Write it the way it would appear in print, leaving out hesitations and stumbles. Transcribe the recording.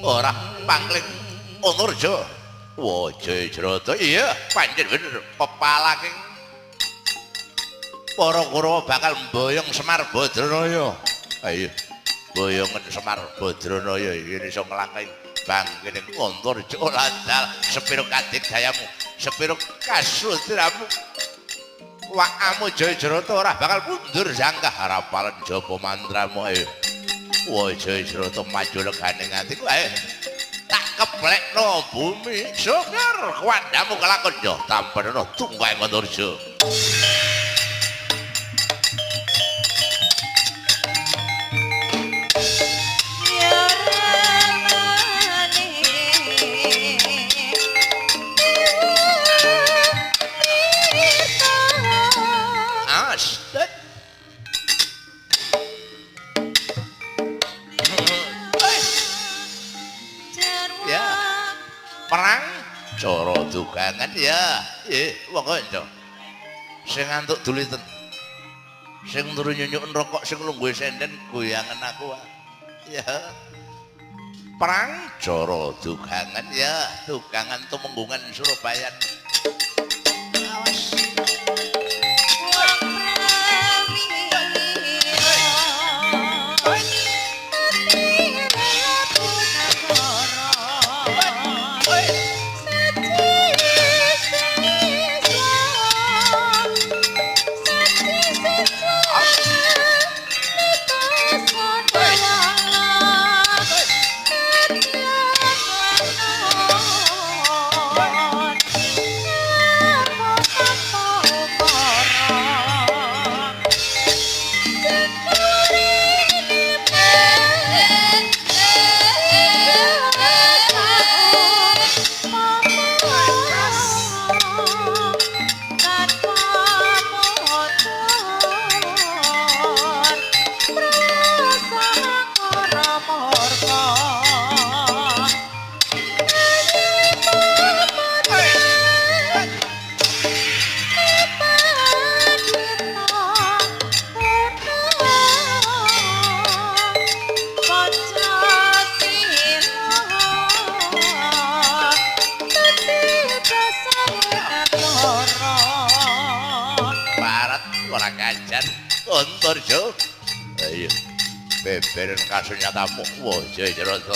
Ora pangling Antarja. Wah, Jayajrata iya pancen bener pepalaking para Kurawa bakal mboyong Semar Badranaya. Ayo boyongen Semar Badranaya iki iso nglangkahi bangkening Antarja landal sepiro kadigdayamu, sepiro kasutramu. Wakamu Jayajrata ora bakal mundur jangkah harapan japa mantramu ayo. Wah, Jayajrata maju legane atiku ayo. Tak keplekno bumi syukur kuwandamu kelakon yo tampenono tunggae Antarja. Astet. Ya. Perang cara dugangan ya. Wong kanca. Sing ngantuk duliten. Sing turu nyunyuk rokok sing lungguhe senden goyangan aku. Ya. Perang cara dugangan ya, dugangan tumenggungan Surabayan. Awas. Antarja. Ayo. Beberen kasunyatamu. Wah, Jayajrata.